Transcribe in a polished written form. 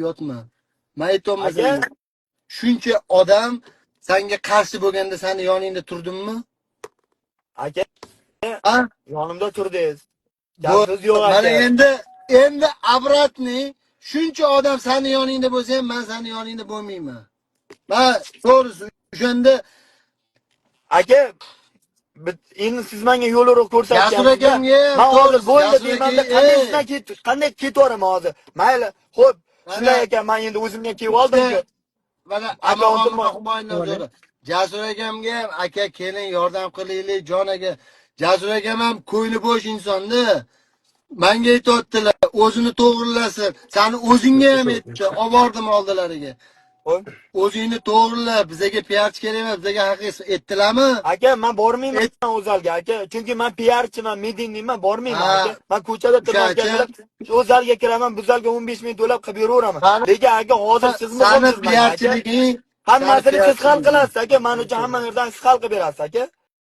yotma. Man aytyapman Aka. senga. Shuncha odam sanga qarshi bo'lganda sani yoningda turdimmi? Aka, Ha? yonimda turdingiz. Bu Gap so'z yo'q, mana aka. endi обратный, shuncha odam sani yoningda bo'lsa ham, man sani yoningda bo'lmayman. Man to'g'risi o'shanda Aka, endi siz menga yo'l-yo'riq Jasur ko'rsatgansiz. akamga ham Man hozir to'g'risi, bo'ldi Jasur deymanda, aka, qanday ey, sizdan qanday ketaveraman hozir? Mayli, xo'p, mana shunday ekan, man endi o'zimga kelib oldim-ku. Mana Akkauntim bor. Humoyundan so'ra. Jasur akamga ham, aka, keling, yordam qilaylik, jon aka. Jasur akam ham ko'ngli bo'sh insonda. Manga aytyaptilar, o'zini to'g'rilasin. Sani o'zingga ham aytdi, olib oldilariga. Xo'p. O'zingni to'g'rila, bizaga piarchi kerak emas, bizaga haqiqiy aytdilarmi? Aka, man bormayman u zalga, aka. Chunki man piarchiman, mediniyman, bormayman, Ha. aka. Man ko'chada O'sha turgan shu zalga kiraman, bu zalga 15 ming to'lab qilib beraveraman. Sani Lekin aka, hozir siz sani muhimsiz menga, aka. piarchiliging, sani Hammasini siz hal piarchiliging. qilasiz, aka. Men uchun hamma narsani siz hal qilib berasiz, aka.